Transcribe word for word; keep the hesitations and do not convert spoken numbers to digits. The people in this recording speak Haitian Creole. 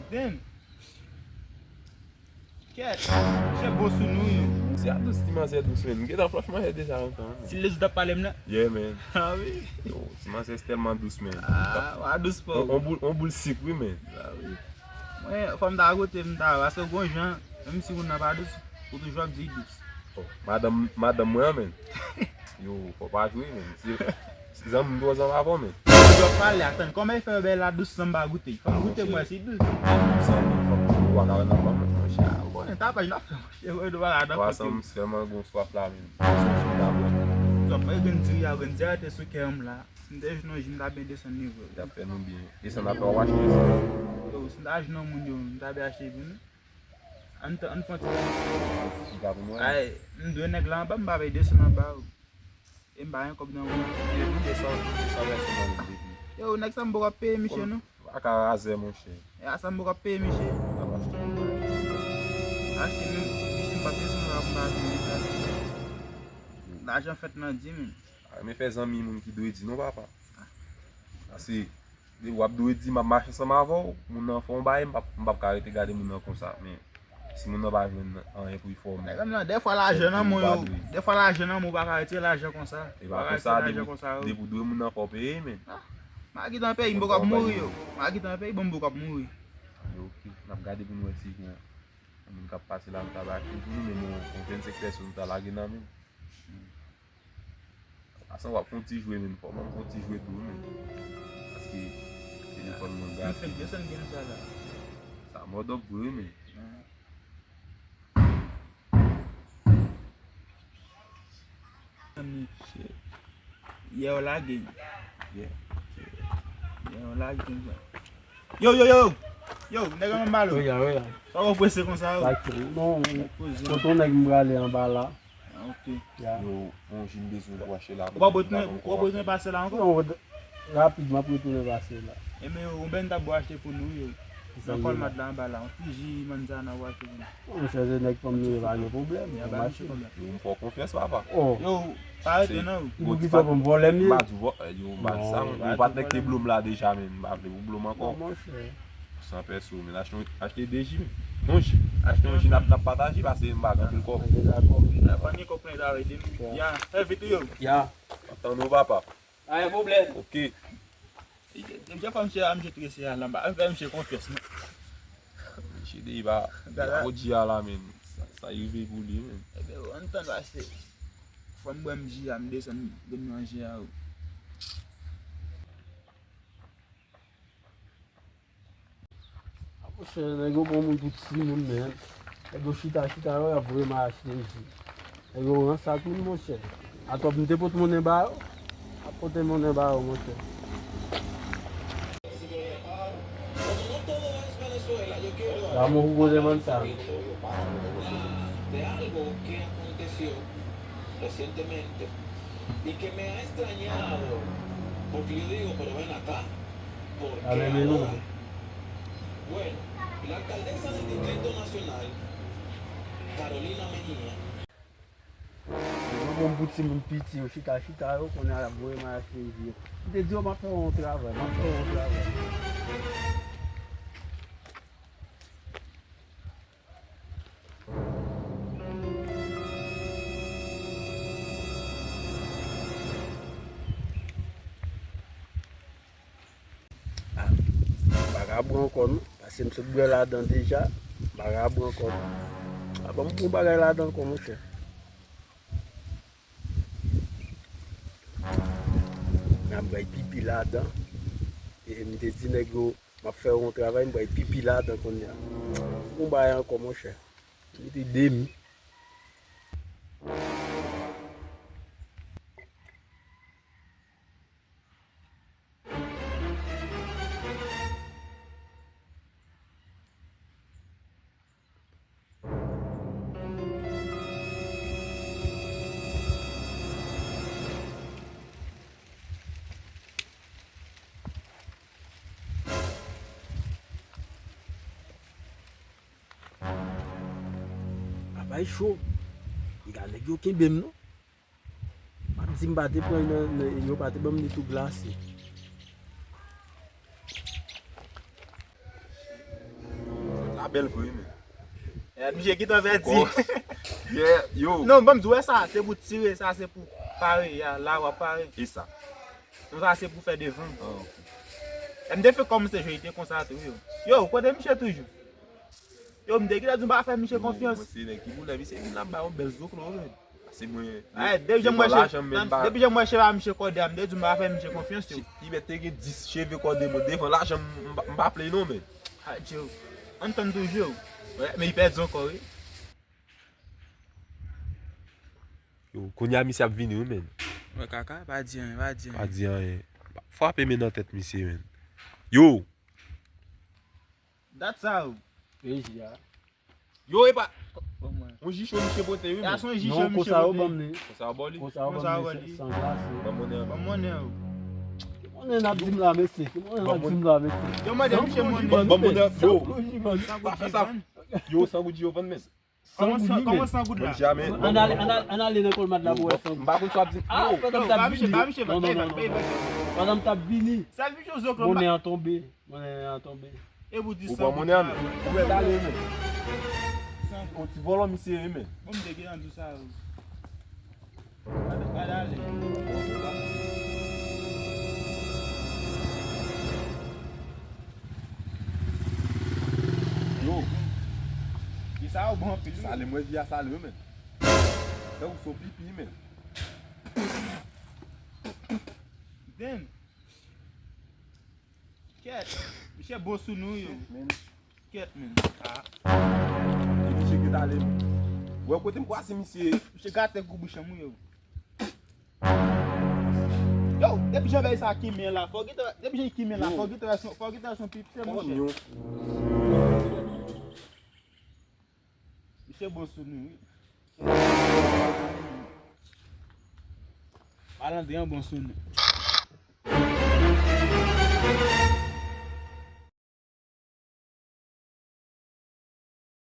Damn. Kèt, chè bo sou nou yo. Ti a dous, ti manzè dous, men. M gentan flanch manzè deja lontan, men. Si lèzou t ap pale m nan? Yeah, man. Ah wi. Yo, ti manzè tèlman dous, men. Ah, wa dous pa. On, on boul, on boul sik, wi, men. Ah wi. Mwen, fò m ta goute, m ta, paske gon jan, menm si moun nan pa dous, ou toujou ap di dous. Oh, madanm, madanm mwen an, men. Yo, fò pa jwe, men. Se, se zanmi m, twò zanmi avè w, men. Yo, pale, atann, kòman e fè yo bay la dous san m pa goute? Fò m goute, mwen, si dous. Zanmi, fò m, ou pa ka wè nan fanm, monchè. Ah, bon, tapaj n ap fè, monchè, wè, nou pa ka nan kote. Sèlman gon swaf la, men. Sòt mwen, grenn diri a, grenn diri a te sou kè m la. Si m te jwenn yon ji, m ta byen desann nivo. Li t ap fè nou byen. Desann ap fè w achte. Yo, si m ta jwenn yon moun, yo, m ta byen achte vin. Ann, ann fè yon ti bagay. Piga pou nou wè. Ay, m dwe nèg la anba, m pa vle desann anba, yo. E m pa gen kòb nan men. Yo, nou desann, desann vèsyon nan men depi. Yo, nèg sa m poko ap peye misye, non. Aka razè, monchè. E a sa m poko ap peye misye. N ap achte yon bagay. Achte menm, misye m p ap desann anba pou m pa vin desann. Lajan fèt nan di, men. A, men fè zanmi moun ki dwe di non, papa. Paske, depi w ap dwe di, m ap mache ansanm avè w, moun nan fè yon bagay, m p ap, m p ap ka rete gade moun nan konsa. Men, si moun nan pa jwenn anyen pou l fè w, men. Nèg la, dèfwa lajan nan men w, yo. Dèfwa lajan nan men w, ou pa ka retire lajan konsa. E pa konsa, depi, depi w dwe moun nan fè w peye, men. Ah, m a gentan peye, m poko ap mouri, yo. M a gentan peye, bon, m poko ap mouri. Men oke, n ap gade pou n wè si gen yon moun k ap pase la, nou ta bay achte pou nou, men bon, yon vennsenk pèson nou ta lage nan men l. Asan w ap fè yon ti jwe, men fò ban m fè yon ti jwe tou, men. Paske telefòn mwen gate. M fèk desann game sa la. Sa mòdòp vre, men. Yè w lage. Yè w lage. Yo, yo, yo. Yo, nèg an balo. Oya, oya. Sa w prese konsa, yo? Lage, non, kote yon nèg m prale anba la. Ah, ok. Ya. Yo, yon ji m bezwen pou achte la. Ou pa bezwen, ou pa bezwen pase la ankò? Non, rapid, m ap retounen pase la. Enben, yon bèn tab ou achte pou nou, yo. Nan Kòlmad la anba la, yon ti ji manzana ou achte pou nou. Bon, monchè, se nèg fanm nou ye, pa gen pwoblèm. Ya, ba misye kòb la. Yo, m fè w konfyans, papa. Oh. Yo, pa rete non. Poukisa w pran vòlè m ye? M pa di w vò-, yo, m pa di sa, non, ou pa t nèg te blo m la deja, men m pa vle pou blo m ankò. Non, monchè. San pèso, men achte yon, achte de ji, men. Yon ji, achte yon ji, n ap, n ap pataje, paske m pa gen anpil kòb. Ok, dakò. Fò ni kòb pou nèg la ede m. Ya, fè vit, yo. Ya. M ap tann ou, papa. Pa gen pwoblèm. Ok. Depi fwa misye a, misye trese a la, m pa fè misye konfyans, non. Misye deja, gala. O G a la, men. Sa, sa rive pou li, men. Ebyen, ann tann pase. Fò m bwè m ji a, m desann, m manje a, wi. A, monchè, nèg yo pran moun pou timoun, men. Nèg yo chita, chita, yo, y ap voye m al achte ji. Nèg yo ranse ak moun, monchè. Atò, m te pote monnen ba yo. M ap pote monnen ba yo, monchè. Vamos, jugo de manzana. De algo que aconteció recientemente y que me ha extrañado, porque yo digo, pero ven acá, ¿por qué ahora? Bueno, la alcaldesa del Distrito Nacional, Carolina Mejía, Yo pran m pou timoun piti, yo chita, chita, yo konnen y ap voye m al achte ji yo. M te di yo, m ap fè yon travay, m ap fè yon travay. Ah, m pa ka bwè ankò non, paske m sot bwè ladan deja, m pa ka bwè ankò non. Pa ban m pran bagay ladan ankò, monchè. M ap bay pipi ladan. E m te di nèg yo, m ap fè yon travay, m bay pipi ladan kounye a. M pran bagay ankò, monchè. M mete demi. Apay cho. Piga nèg yo kenbe m non. M ap di m pa te pran nan, nan, yo pa te ban m li tou glase. Bèl vre, men. Misye gentan pèdi. Yeah, yo. Non, ban m di w sa, se pou tire, sa se pou pare, ya, la w ap pare. E sa. Non, sa se pou fè devan. Ah, ok. M te fè kòmanse jwe, li te konsa tou, yo. Yo, kote misye toujou? Yo, m te gentan di m pa fè misye konfyans. Mwen se nèg ki boulè, misye vin la ba yon bèl zoklo, men. Pase mwen, depi jan mwen cheve, depi jan mwen cheve a misye kòde a, m te di m pa fè misye konfyans, yo. Li mèt te gen dis cheve kòde mwen devan lajan, m pa play non, men. Adje. Ann tann toujou. Men li pèdi ankò, wi. Yo, kounye a misye ap vini, wi, men. Wè kaka, pa di anyen, pa di anyen. Pa di anyen. Frape men nan tèt misye, men. Yo! Dat sa, yo. E ji a. Yo, e pa. Yon ji cho misye pote, wi, men. Sa se yon ji cho misye pote. Konsa yo ban m li. Konsa yo ban li. Konsa yo ban m li, san glase. Ban m monnen an. Ban m monnen an. Ki monnen n ap di m la, mesye? Ki monnen n ap di m la, mesye? Yo mande misye monnen. Ban m monnen an. Yo. Pa fè sa. Yo, san goud yo vann, men. San goud, wi, men. Kòman san goud la? Ann ale, ann ale, ann ale nan Colmart la pou wè san goud. M pa konn sa w ap di. Ah, pandan m t ap vini. Non, non, non, non. Pandan m t ap vini. Monnen an tonbe. Monnen an tonbe. E pou di san goud. Ou pran monnen an, men. Ou mèt ale, men. Yon ti vòlò misye ye, men. Bon, m te gentan di sa, yo. Gade, gade ale. Yo. Ki sa yo bon anpil, wi. Sale, mwen vi a sale, wi, men. Tankou son pipi, men. Damn. Kèt, misye bon sou nou, yo. Kèt, men. Ah. E misye ki t ale, men. Wè kote m kwase misye. Misye gate gou bouch an, wi, yo. Yo, depi jan bagay sa kimen la, fò gentan, depi jan kimen la, fò gentan son, fò gentan son pip, se monchè. Misye bon sou nou, wi. Malandren an bon sou nou.